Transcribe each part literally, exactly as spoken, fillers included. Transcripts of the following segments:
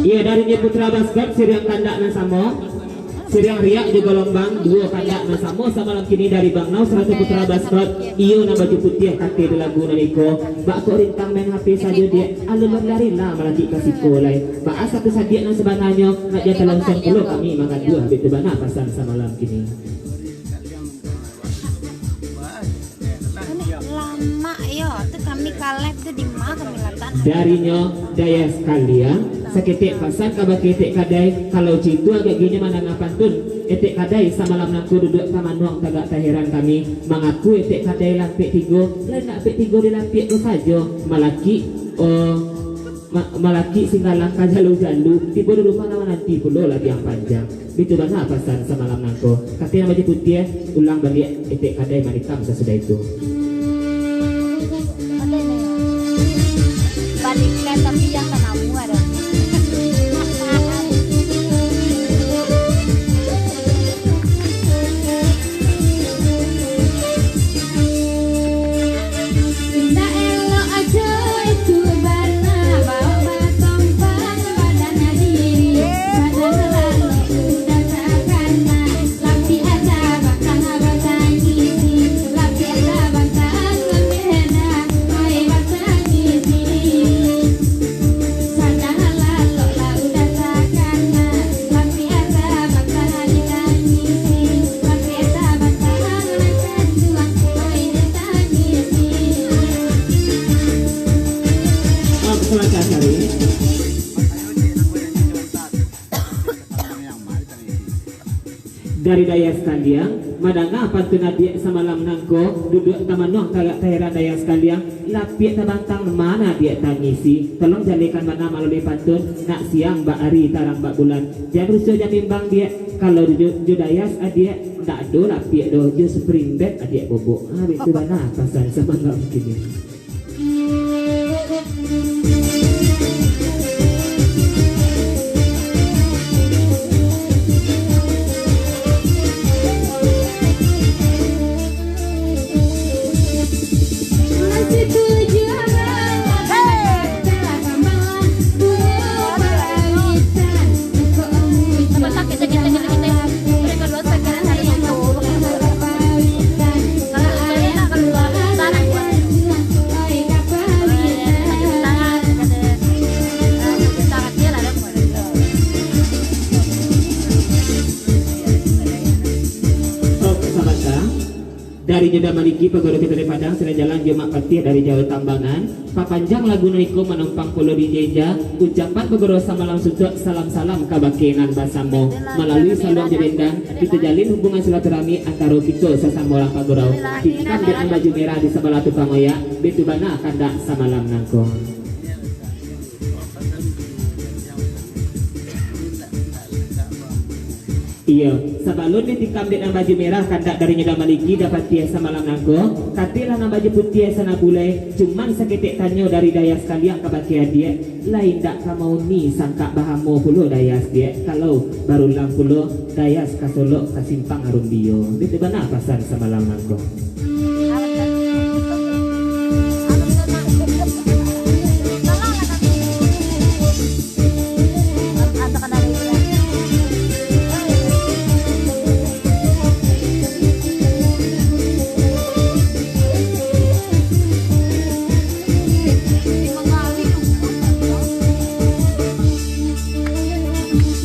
Iyo, dari nyo Putra Baskot, siriang kandak nan samo, siriang riak jo galombang, duo kandak nan samo samalam kini dari Bang Nau sarato Putra Baskot. Iyo, nan baju putiah, kata di lagu nan iko, bak kok rintang main H P sajo, Diak, alun lari lah malakik ka siko lai. Baa satu sabiak nan sabananyo, nak jo talonsong pulo kami manggaduah, baitu bana pasan samalam kini. Lamak yo, tu kami ka live tu di ma kami latak. Darinyo Dayas Kaliang, saketek pasan kabake Etek Kadai, kalau cito agak ginyo mandanga pantun. Etek Kadai samalam nangko duduak tamanuang tagak taheran kami, mangaku Etek Kadai lampek tigo, lai ndak pek tigo di lampek tu sajo, malakik, oh, Ma-, malakik singgalang ka jalu-jalu, tibo di rumah lawan nanti pulo labiang panjang. Bitu bana pasan samalam nangko. Kato nan baju putiah, ulang baliak Etek Kadai manikam sasudah itu. Balikan tapi yang kanamu ada. Indak elok ajo itu bana, baok batompang badan diri. Padahal lalok udah takana, lapiak ada batang batangisi, lapiak ada batang bendera, oi batangisi. Sadang lalok lah udah takana, tapi asa batang ditangisi, tapi asa batang lah kanduang, oi ditangisi. Oh, salah cari. Dari Dayas Kaliang, mandanga pantun adiak samalam nangko, duduak tamanuang tagak taheran Dayas Kaliang, lapiak tabantang ma nan adiak tangisi. Tolong jalekan bana malalui pantun, nak siang bak ari tarang bak bulan. Jan rusuah jan bimbang diak, kalau jo, jo Dayas adiak, ndak ado lapiak doh, jo spring bed adiak bobok. Ha, bitu bana pasan samalam kini. Dari Jeda Maliki, Pagodo Kito di Padang, Siriang Jalan, Jumat Patih dari Jawa Tambangan. Papanjang lagu nan iko manompang pulo di Jeja, ucapan Pagodo samalam suntuak, salam-salam kabake nan basamo. Malalui saluang jo dendang, kito jalin hubungan silaturahmi antaro kito sasamo urang Pagodo. Tikam dek nan baju merah di sabalah tukang oyak, bitu bana kandak samalam nangko. Iyo, sabalun ditikam dek nan baju merah kandak dari Nyoda Maliki dapatiah samalam nangko, katilah nan baju putiah sana bulai, cuman saketek tanyo dari Dayas Kaliang kabake adiak, lai indak ka mauni sangkak bahamo pulo Dayas diak, kalau barulang pulo Dayas ka solok ka simpang Arumbio. Bitu bana pasan samalam nangko.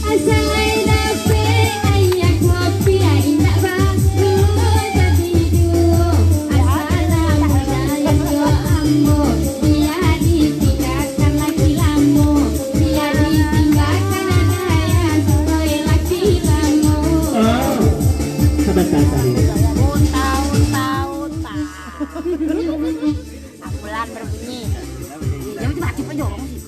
Asal ai dapek aia kopi, ai indak baru jadi duo. Asal lah mudah yo ambo, bia ditinggakan laki lamo, bia ditinggakan Dayas, oi laki lamo. Oh, sabanta tadi. Tahun-tahun tak. Ambulan berbunyi. Jam itu mati pun jorong sih.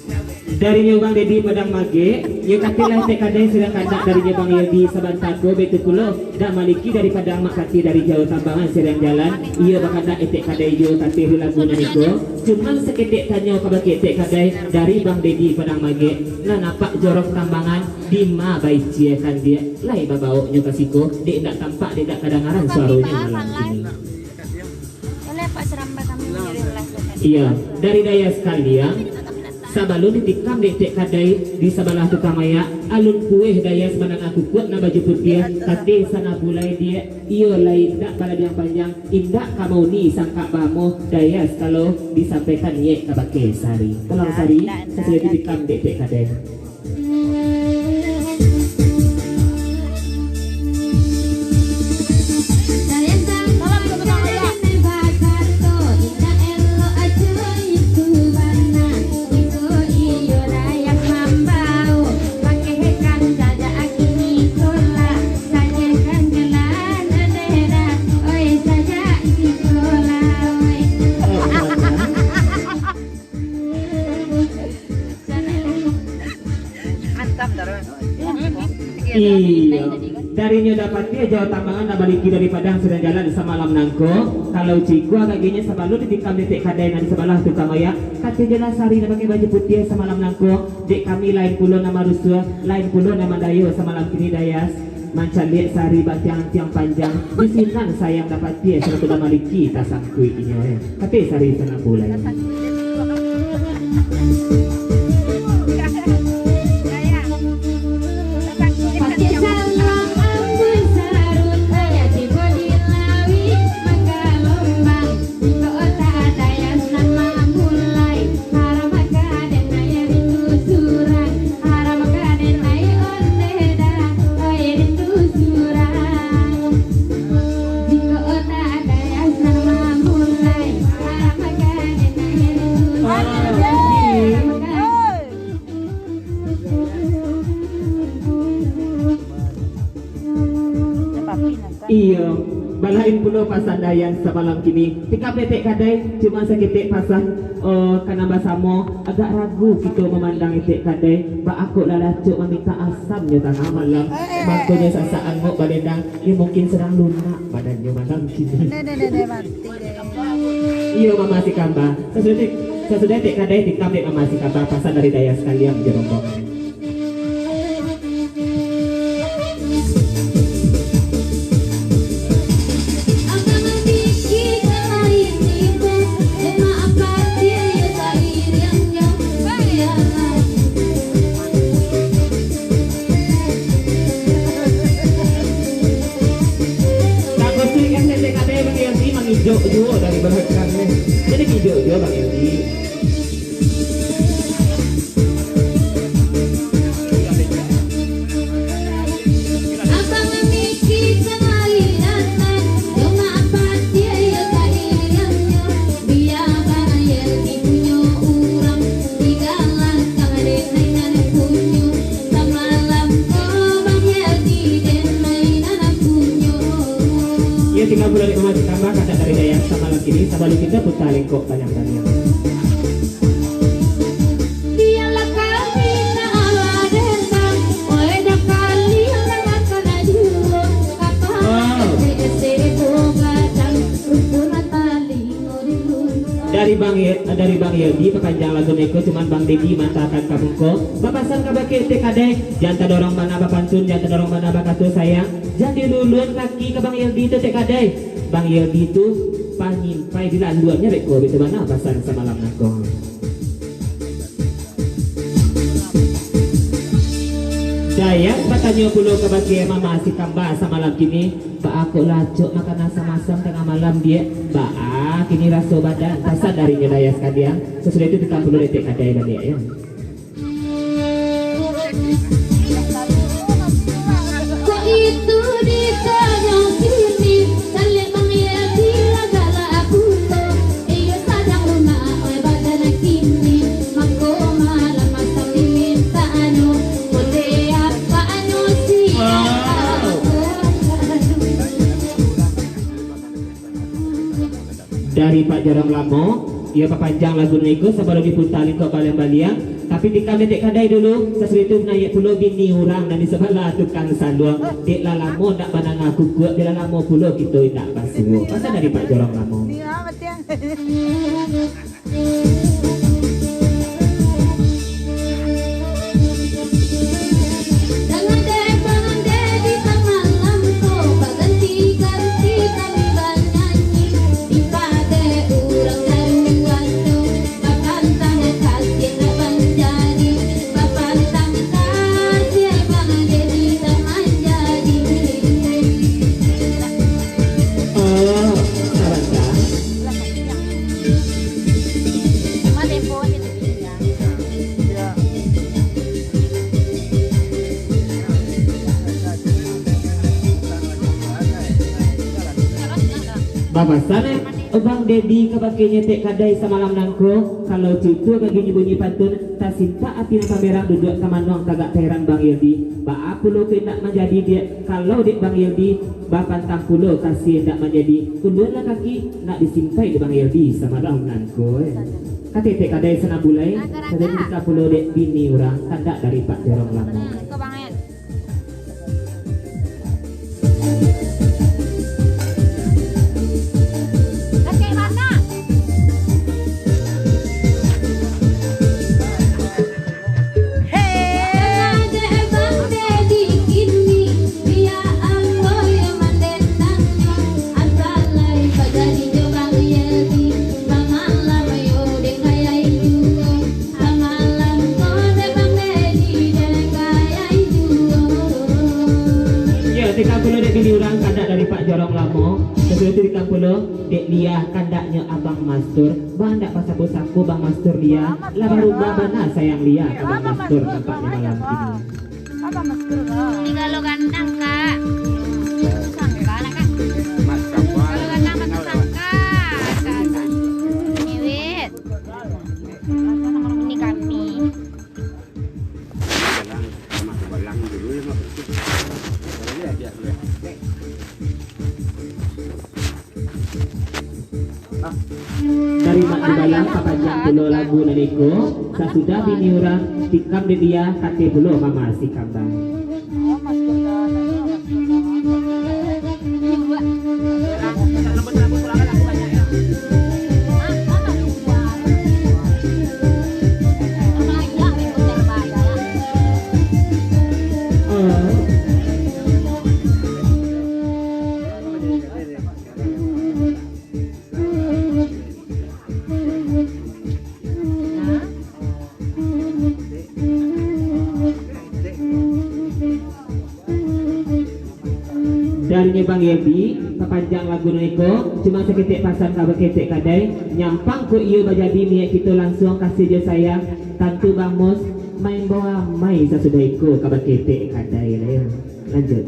Dari nyo Bang Dedi Padang Magek, iyo katilah Etek Kadai, sadang kandak dari nyo Bang Yodi sabanta ko, bitu pulo Dah Maliki dari Padang Mak Kati dari Jawa Tambangan Siriang Jalan, iyo bakandak Etek Kadai jo kati di lagu nan iko. Cuman saketek tanyo kabake Etek Kadai dari Bang Dedi Padang Magek, nan apak jorong Tambangan, dima baiciakan diak, lai babaok nyo ka siko, dek indak tampak, dek indak kadangaran suaronyo malam kini. Boleh Pak Seramba kami mengirim live dekat. Iya, dari Dayas Kaliang. Sabalun ditikam dek Tek Kadai di sabalah tukang mayak, alun pueh Dayas mandanga kukuak nan baju putiah, kato Sanak Bulai, diak, iyo lai indak baladiang panjang, indak ka mauni sangkak baamoh, Dayas kalau disampaikan niaik kabake Sari. Pulang Sari, sasudah ditikam dek Tek Kadai. Iyo, dari nyo dapati Ajo Tambangan nan baliki dari Padang Sadang Jalan samalam nangko, kalau ciko agaknyo sabalun ditikam dek Tek Kadai nan di sabalah tukang mayak, kato jo lah Sari nan pakai baju putiah samalam nangko, dek kami lain pulo nan marusuah, lain pulo nan mandayo samalam kini, Dayas. Mancaliak Sari batiang-tiang panjang, di sinan sayang dapati, sarato bamaliki tasangkuik inyo, eh. Kato Sari Sanak Bulai. Iyo, balain pulo pasan Dayas samalam kini. Tikam dek Tek Kadai, cuma saketek pasan, oh, ka nan basamo, agak ragu kito mamandang Tek Kadai, baa kok lah lacok mamintak asam nyo tangah malam. Makonyo sasak angok badendang, yo mungkin sadang lunak badannyo malam kini. Iyo, Mama Sikamba. Sasudah, sasudah Tek Kadai tikam dek Mama Sikamba, pasan dari Dayas sakalian jo rombongan. Takusuik S T K P Bang Yodi mangijok juo dari balakang, eh. Jadi kijok juo Bang Yodi. Iyo, tingga pulo dek Mama Sikamba, kandak dari Dayas samalam kini, sabalun kito puta lengkok baliang-baliang. Dari Bang Ye-, dari Bang Yodi papanjang lagu niko, cuman Bang Dedi mantakan ka muko. Bapasan kabake Tek Kadai, jan tadorong bana bapantun, jan tadorong bana bakato sayang, jan diulun-ulun kaki ka Bang Yodi tu, Tek Kadai. Bang Yodi tu panyimpai di laluannyo beko, bitu bana pasan samalam nangko. Dayas batanyo pulo kabake Mama Sikamba samalam kini, "Baa kok lah acok makan asam-asam tangah malam, Diak? Baa kini raso badan?" Pasan darinyo Dayas ka diang. Sasudah itu, tikam pulo dek Tek Kadai baliak, yo. Kok itu ditanyo kini, caliak Bang Yodi lah galak pulo. Iyo sadang lunak, oi, badan kini, mangko malam asam dimintaknyo, model apanyo siap. Dari Pak Jorong Lamo, iyo papanjang lagu niko sabalun diputa lengkok baliang-baliang. Tapi tikam dek Tek Kadai dulu, sasudah itu naiak pulo bini urang nan di sabalah tukang saluang. Dek lah lamo ndak mandanga kukuak, dek lah lamo pulo kito indak basuo. Pasan dari Pak Jorong Lamo. Pasan, eh, Bang Dedi kabake nyo tek kadai samalam nangko, kalau cuito ka bunyi-bunyi pantun, tasimpak ati nan pamerang duduak tamanuang kagak taheran Bang Yeldi, baa pulo ko indak manjadi diak, kalau dek Bang Yeldi, bapantang pulo kasih indak manjadi, ulun lah kaki nak disimpai dek Bang Yeldi samalam nangko, eh. Katek tek kadai sanang bulai, sadang dika pulo dek bini urang, kandak dari Pak Jorong Lamo. Yo, dika pulo dek bini urang, kandak dari Pak Jorong Lamo. Sasudah tu dika pulo dek Lia, kandaknyo Abang Mastur. Baa ndak basabo-sabo Bang Mastur Lia, lah barubah bana sayang Lia ka Bang Mastur nampaknyo malam kini. Ini kalau gandang, Kak. Sangka lah, Kak. Kalau gandang, masa sangka. Sangka. Ngewet. Ini kami. Dari Mak Dubalang, papanjang pulo lagu nan iko. Sasudah bini urang, tikam dek Lia, kato pulo Mama si Kambang. Dari nyo Bang Yeldi, papanjang lagu nan iko, cuma saketek pasan kabake tek kadai, nyampang kok iyo bajadi niaik kito lansuang kasih jo sayang, tantu Bang Mus maimbau amai sasudah iko kabake tek kadai lah yo. Lanjut.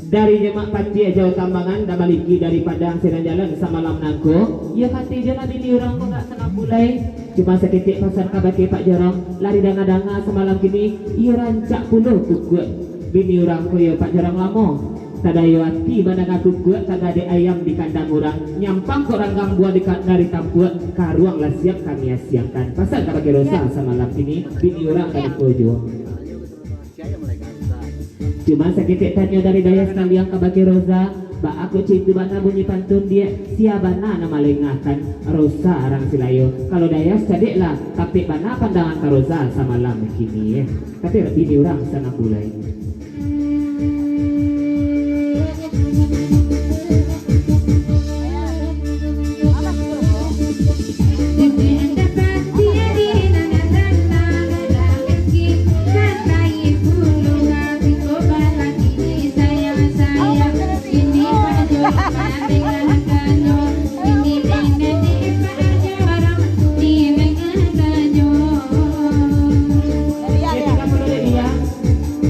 Dari Demak Patih Ajau Tambangan, Damaliki dari Padang Sinan Jalan samalam nangko, iyo kato jo lah bini urang ko ndak sanang bulai. Cuma saketek pasan kabake Pak Jorong, lah didanga-danga samalam kini, iyo rancak pulo kukuak bini urang ko yo Pak Jorong Lamo. Tadayo ati mandanga kukuak ka gadek ayam di kandang urang, nyampang kok ranggang buah di ka-, dari tampuak, karuang lah siap kami asiangkan. Pasan kabake Rosa samalam kini, bini urang ka niko juo. Cuma saketek tanyo dari Dayas Kaliang kabake Rosa, baa kok caitu bana bunyi pantun diak, sia bana nan malengahkan Rosa Arang Silayo. Kalau Dayas cadiak lah, tapek bana pandangan ka Rosa samalam kini, eh. Tapi bini urang sanang bulai.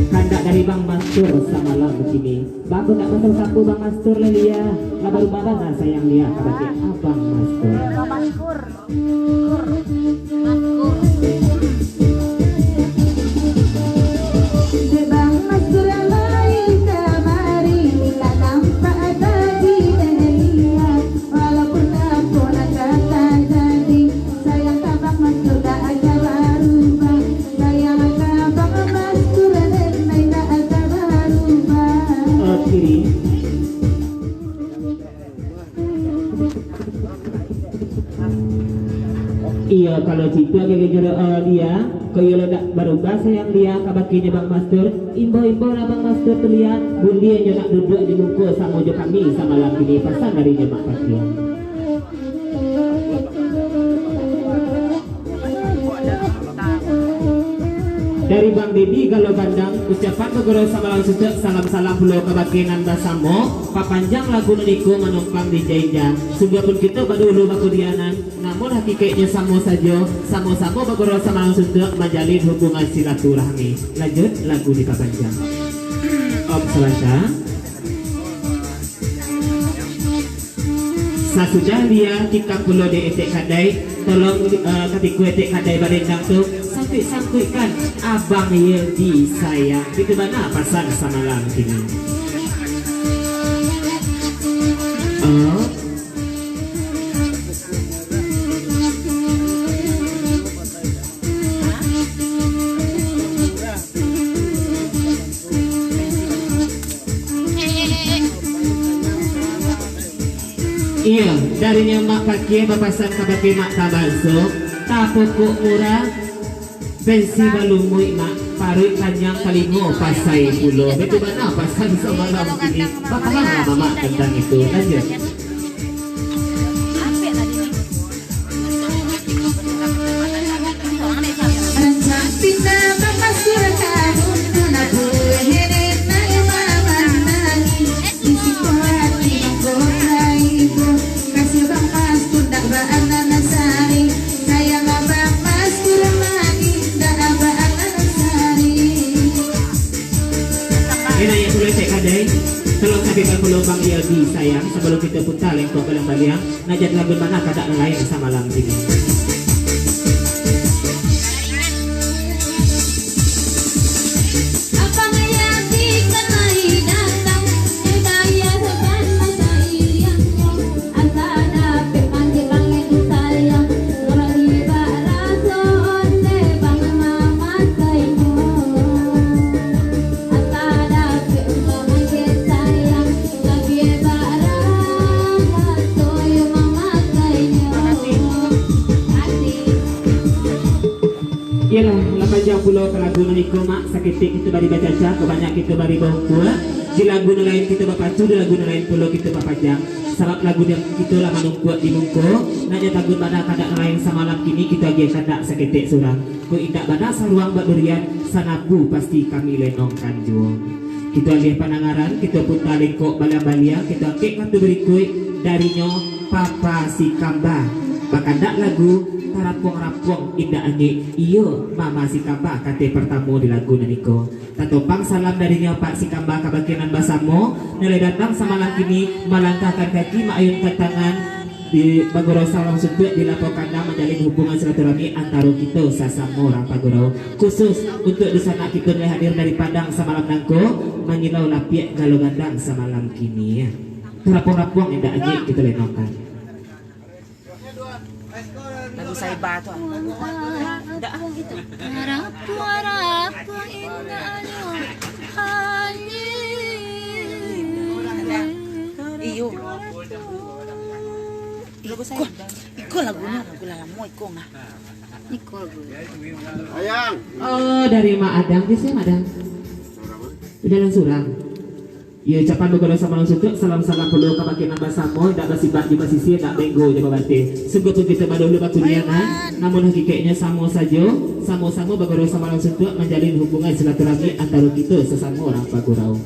Kandak dari Bang Mastur samalam kini. Baa kok ndak pasal sapo Bang Mastur lai Lia, lah barubah bana sayang Lia kabake Abang Mastur. Dek Bang Mastur lai kamari, lah nampak tadi dek Lia. Walaupun apo nan ka tajadi, sayang ka Bang Mastur dak ka barubah. Sayang ka Bang Mastur den lai dak ka barubah. Kiri. Kalau cito kagek jero, eh, Lia, kok iyo lah dak barubah sayang Lia, kabakeh nyo Bang Mastur, imbau-imbau lah Bang Mastur tu Lia, buliah nyo nak duduak di muko samo jo kami samalam kini, pasan dari nyo Mak Pakia. Dari Bang Dedi Galo Gandang, ucapan bagurau samalam suntuak, salam-salam pulo kabakeh nan basamo, papanjang lagu nan iko manumpang di jainja. Sungguahpun kito badulu bakudianan, namun hakikaiknyo samo sajo, samo-samo bagurau samalam suntuak manjalin hubungan silaturahmi. Lanjut, lagu dipapanjang. Om Salanta. Sasudah Lia tikam pulo dek Etek Kadai, tolong, eh, katiko Etek Kadai badendang tu, sangkuik-sangkuikkan Abang Yeldi sayang. Itu bana pasan samalam kini. Oh. Iyo, darinyo Mak Pakia bapasan kabake Mak Tabanso, tapokok murah, pensi balumuik, Mak, paruik panyang, talingo pasai pulo. Baitu bana pasan samalam kini. Bapaham lah Mamak tantang itu. Lanjut. Rancak pindah bapasturan, nabuah hene nayo mamandangi. Di siko hati mangko kaibo, kasih Bang Mastur dak baanan sari. Sayang Bang Mastur mani, dak baanan sari. Enak ya pulo Etek Kadai. Tolong sampaikan pulo Bang Yodi sayang, sabalum kito puta lengkok balang baliang. Najat lagu bana kadak nan lain samalam kini. Iyolah, lah panjang pulo ka lagu nan iko, Mak. Saketek kito bari bacaca, kok banyak kito bari baungkua. Di lagu nan lain kito bapacu, di lagu nan lain pulo kito bapanjang. Sabab lagu nan kito lah manungkuak di muko, nak jo tagun bana kadak nan lain samalam kini kito agiah kadak saketek surang. Kok indak bana saruang bak durian, sanapu pasti kami lenongkan juo. Kito aliah pandangaran, kito puta lengkok balang baliang, kito angkek ka tu barikuik, darinyo Papa Sikamba. Bakandak lagu Tarapuang-rapuang Indak Angek, iyo Mama Sikamba kate partamo di lagu nan iko. Tatompang salam darinyo Pak Sikamba kabake nan basamo, nan lah datang samalam kini malangkahkan kaki maayunkan tangan, di bagurau salam suntuak di lapau kandang, manjalin hubungan silaturahmi antaro kito sasamo urang pagurau. Khusus untuak dunsanak kito nan hadir dari Padang samalam nangko, mangilau lapiak galo gandang samalam kini, ya. Tarapuang-rapuang indak angek kito lenongkan. Lagu Saiba tu, ah. Ndak, ah, gitu. Tarapuang-rapuang indak angek. Iyo. Lagu Saiba. Iko lagunyo, lagu lah lamo iko ngah. Iko lagu. Ayang. Oh, dari Mak Adang di sini, Mak Adang. Udah langsung surang. Iyo, ucapan bagurau salam suntuak, salam-salam pulo kabake nan basamo, indak basipak jo basisia, indak benggo jo babateh. Sungguahpun kito badulu bakudianan, namun hakikaiknyo samo sajo, samo-samo bagurau salam suntuak, manjalin hubungan silaturahmi antaro kito sasamo urang pagurau.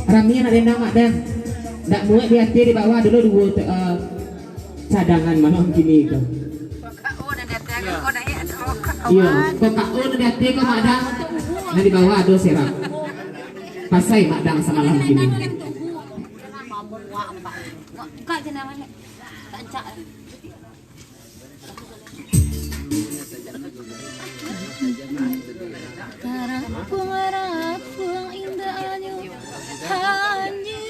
Rami nak dendang, Mak Dang. Ndak muek di ati, di bawah dulu duo te-, eh, cadangan malam kini tu. Iyo, kok kak O di ati kok, Mak Dang. Nah, di bawah ado serak. Pasai Mak Dang samalam kini. Kak jenamanya. Rancak. Tarapuang-rapuang indak anyo hanyi.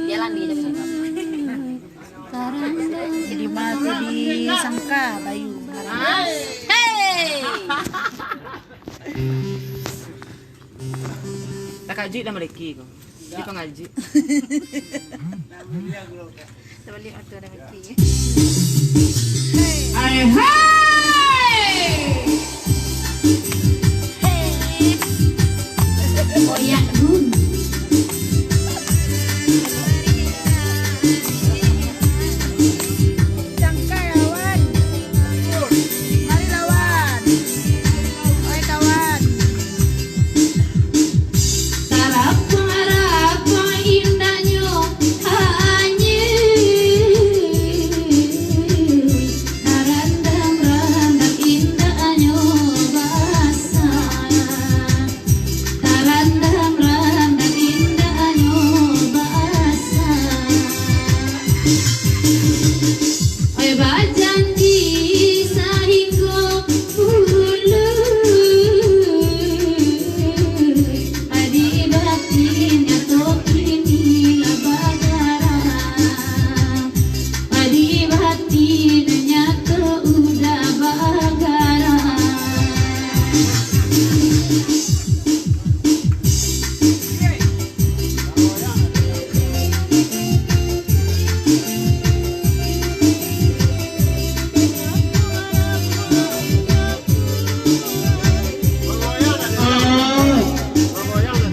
Jalan dia jadi. Tarandam. Jadi mati di sangka bayu. Hei. Kaji dah maleki ko. Di pangaji. Tabaliak waktu dah maleki. Hai, hai. Koyak dun. Cangkai lawan. Mari lawan. Oi kawan. Tarapang-rapang indaknyo anyuik, tarandam-randam indaknyo basah, tarandam-randam indaknyo basah. Oi bajanji sahinggo bulu, adi batin nyato kini lah bagarang, adi batin nyato udah bagarang.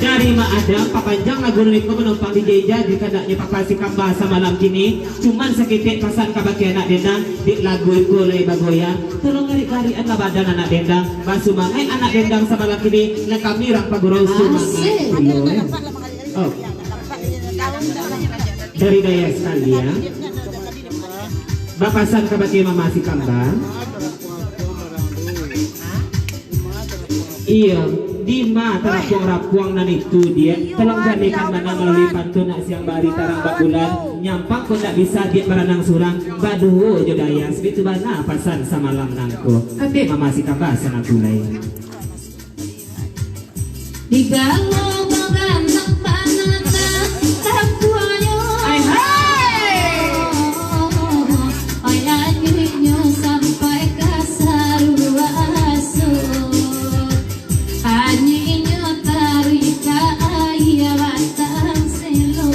Dari Mak Adam, papanjang lagu niko manompang di Jeja, di kandaknyo Papa Sikamba samalam kini. Cuman saketek pasan kabake anak dendang, dek lagu iko lai bagoyang. Tolong garik-garikanlah badan anak dendang. Basumangaik anak dendang samalam kini, nan kami urang pagurau sumangaik pulo, yo. Oh. Dari Dayah sakalian, bapasan kabake Mama Sikamba. Iyo, dima tarapuang-rapuang nan itu, Diak? Tolong jalekan bana malalui pantun nak siang bari tarang bak bulan. Nyampang ko ndak bisa Diak baranang surang, baduo jo Dayah. Bitu bana pasan samalam nangko. Kato Mama Sikamba sanak gulai. Digalo baganang panata tampuanyo. Hai, hai. Ai anyuiknyo sampai ka saruaso. Anyuiknyo taruih ka aia batang selo.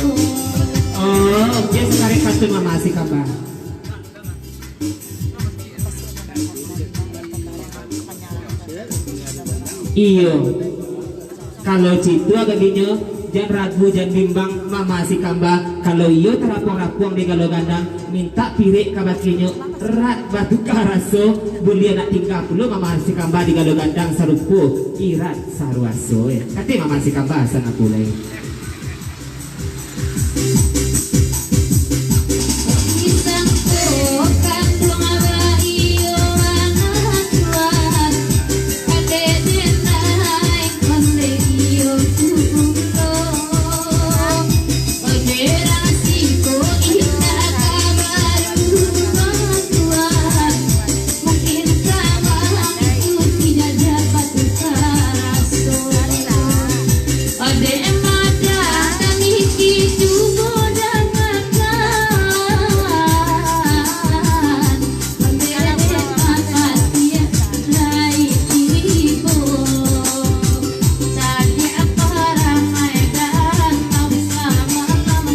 Oh, oke, sakarek pantun Mama Sikamba. Iyo. Kalau cito agaknyo, jan ragu, jan bimbang, Mama Sikamba. Kalau iyo tarapuang-rapuang di Galo Gandang, mintak pirek kabakenyo, rat batuka raso, buliah nak tingga pulo Mama Sikamba di Galo Gandang sarupo irat saruaso, yo. Kato Mama Sikamba sanak gulai. Mungkin kamang itu tidak dapat terasa. Ode mada kami itu mudah makan. Ode mata tiap lai tibo. Tadi apa ramai dan tahu sama-sama.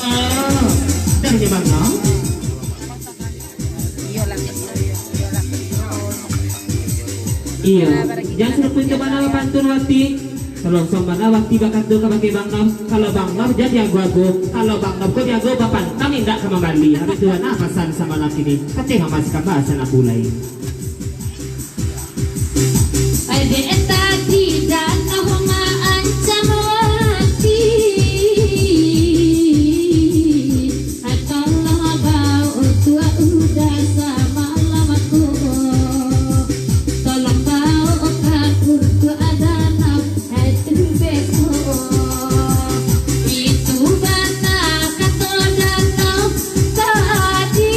Ah, dah nyo bangau. Iyo, jan sarupo itu bana pantun wati. Kalau suang bana wati bakato kabake Bang Nov, kalau Bang Nov jan diago-ago, kalau Bang Nov ko diago bapantang indak ka mambali. Habis tu bana pasan samalam kini. Kato Mama Sikamba sanak gulai. Dek tadi danau maancam wati. Tolong baok tuak udah samalam ko. Tolong baok kapur tuak danau tu beko. Itu bana kato danau tadi.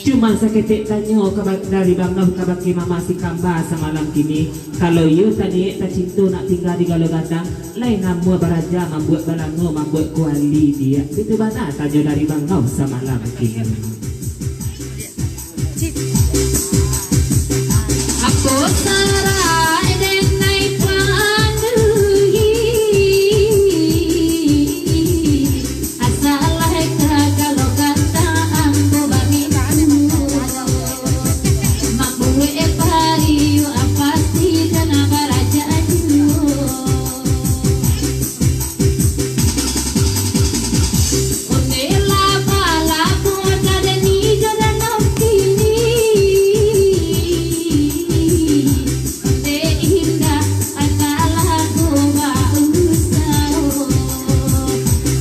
Cuma saketek tanyo ka ba-, dari Bang Noh kabake Mama si Kamba samalam kini, kalau iyo taniek tacinto nak tingga di Galo Gadang, lai namuah baraja mambuek balango, mambuek kuali diak. Itu bana tanyo dari Bang Noh samalam kini. Apo sarai denai panuhi, asalah ka kalau kata ambo bamintu, mambuek pariuak pasti kana baraja juo. Onde lah balaku, onde ni jo danau kini. Onde indak, anak laku bausaho.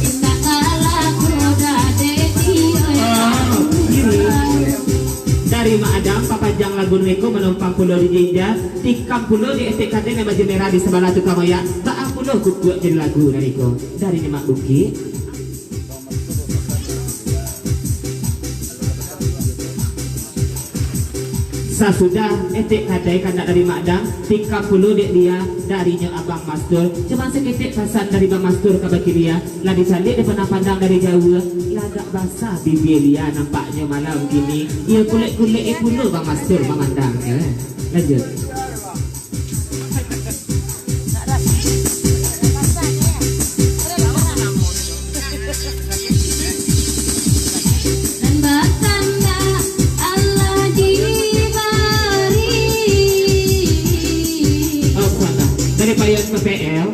Indak laku dade iyo. Ah, gini. Dari Mak Adam, papanjang lagu niko, manumpang pulo di jinja, tikam pulo di etek kadai nan baju merah di sabalah tukang oyak. Baa pulo kukuak jadi lagu nan niko. Dari Nyo Mak Bukik. Sasudah etek kadai kandak dari Mak Dang, tikam pulo dek Lia, dari Nyo Abang Mastur. Cuma saketek pasan dari Bang Mastur kabake Lia, lah dicaliak dipandang-pandang dari jauah, lah agak basah bibia Lia nampaknyo malam kini. Iyo kulek-kulek pulo Bang Mastur mamandang, eh. Lanjut. Nan batanda Allah dibari. Oh, salah. Dari Pak Yon P P L,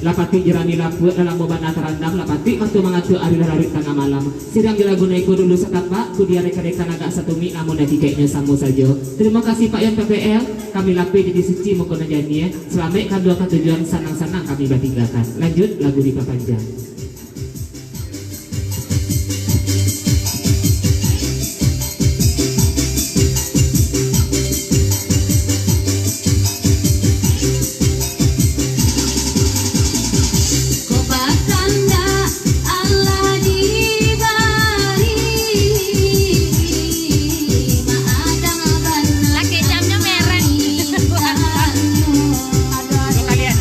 lah patuik jerami lapuak, lah lamo bana tarandam, lah patuik mato mangatua ari lah laruik tangah malam. Sidang jo lagu nan iko dulu satapak, kudia reka-reka nan agak satumik, namun hakikaiknyo samo sajo. Tarimo kasih Pak Yon P P L, kami lapeh jadi suci muko nan janiah. Salamaik ka tujuan, sanang-sanang kami batinggakan. Lanjut, lagu dipapanjang. Ko batanda Allah dibari, maadang bana. Lah kecapnyo merah. Dua kali, ya.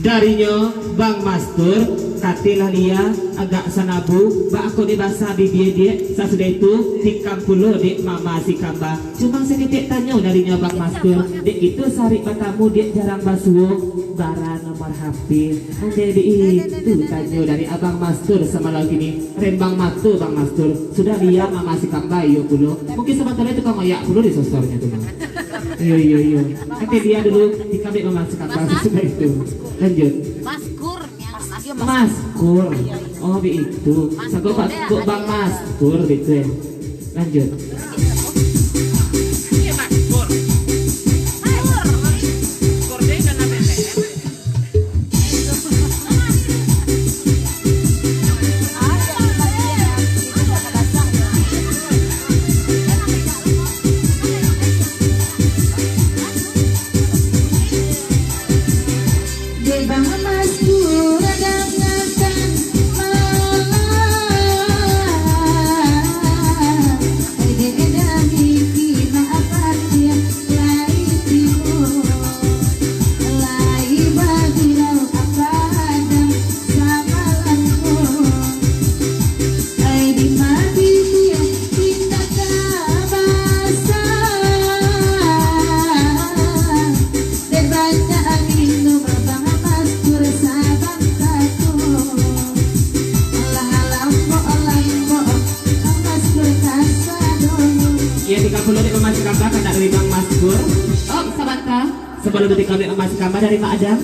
Darinyo Bang Mastur, katilah Lia, agak sanabu, baa kok dibasah bibia diak, sasudah itu tikam pulo dek Mama si Kamba. Cuma saketek tanyo darinyo Bang Mastur, dek kito sarik batamu diak jarang basuo, bara nomor H P. Andai di itu tanyo dari Abang Mastur samalam kini, rembang mato Bang Mastur, sudah Lia Mama si Kamba iyo pulo. Mungkin sabanta lai tukang oyak pulo di sosornyo tu, Bang. Iyo, iyo, iyo. Oke, Lia dulu, tikam dek Mama si Kamba, sasudah itu. Lanjut. Maskur, ya, Mas. Maskur. Oh, baitu. Sago Bang Maskur baitu, ya. Lanjut. Dek Bang Maskur dangakan malam, dek Dami kini apak dia lai tibo, lai babilau apak Adam samalam ko. Ai di mati dia indak tabasa. Dek banyak angin tu babang Maskur sabanta tu. Alah lambok, lambok, Maskur kasa dulu. Iyo, tikam pulo dek Mama si Kamba, kandak dari Bang Maskur. Oh, sabanta. Sabalun tikam dek Mama si Kamba dari Mak Adam.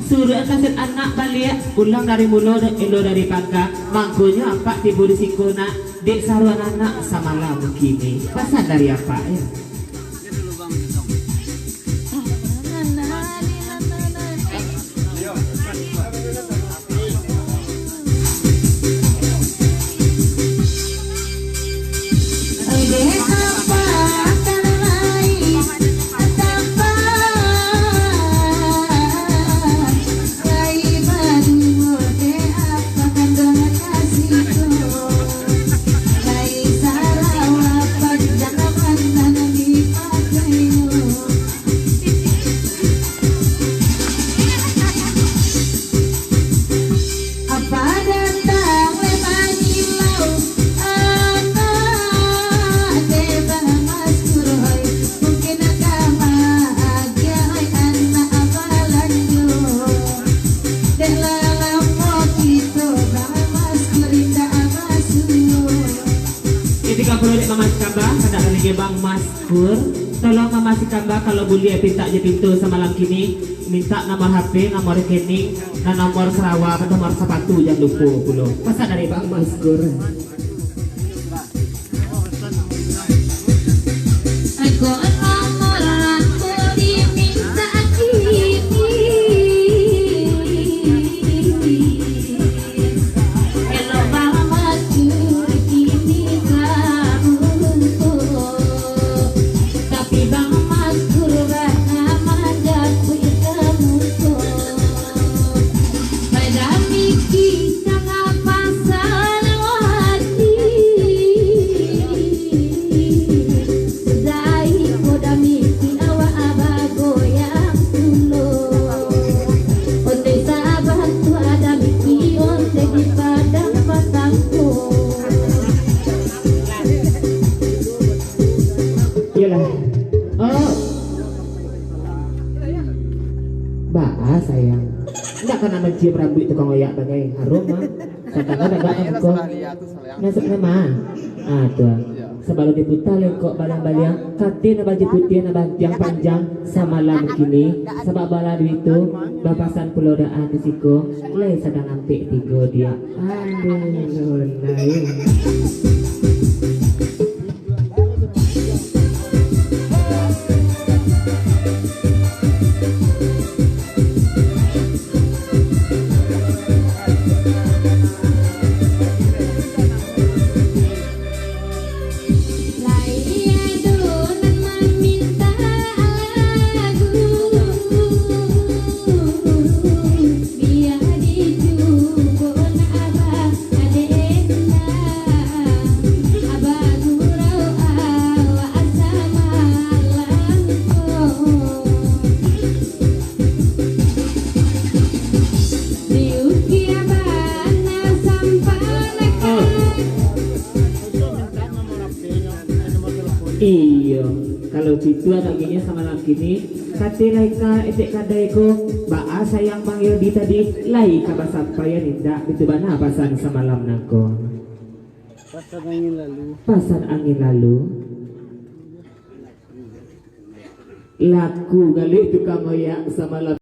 Suruah kaset anak baliak, ulang dari mulo, elok dari pangka. Mangkonyo apak tibo di siko nak. Dek saruan anak samalam kini, pasan dari apak, yo. Apa datang lai manyilau anak dek Bang Maskur, oi. Mungkin ka maagiah, oi, anak balanjo. Dek lah lamo kito Bang Maskur indak basuo. Ketika pulo dek Mama Sikamba, kada lagi Bang Maskur. Tolong Mama Sikamba kalau buliah pintak jo pintu samalam kini, mintak nomor H P, nomor rekening, dan nomor sarawa, nomor sapatu jan lupo pulo. Pasan dari Bang Maskur. Aiko nomor aku dimintak kini. Elok Bang Maskur kini ka muko, tapi Bang Maskur bana manjapuik ka muko. Pada miki jangan pasal wati. Sudah iko damiki awak bagoyang pulo. Ondeh sabantuak damiki ondeh di padang patang ko. Iyolah. Oh. Baa sayang. Ndak ka nak mancium rambuik tukang oyak bagai. Harum mah. Kadang-kadang gak ka muko. Masuk nama. Ah, tu. Sabalun diputa lengkok baliang-baliang, katin baju putiah nan bantiang panjang samalam kini, sabab bala duit tu, bapasan pulo daan di siko, lai sadang ampek tigo dia. Aduh, lai. Iyo, kalau situ anak gini samalam kini, kati lai ka etek kadai ko, baa sayang Bang Yodi tadi, lai ka basampaian indak, itu bana pasan samalam nangko. Pasan angin lalu. Pasan angin lalu. Laku gali tukang oyak samalam.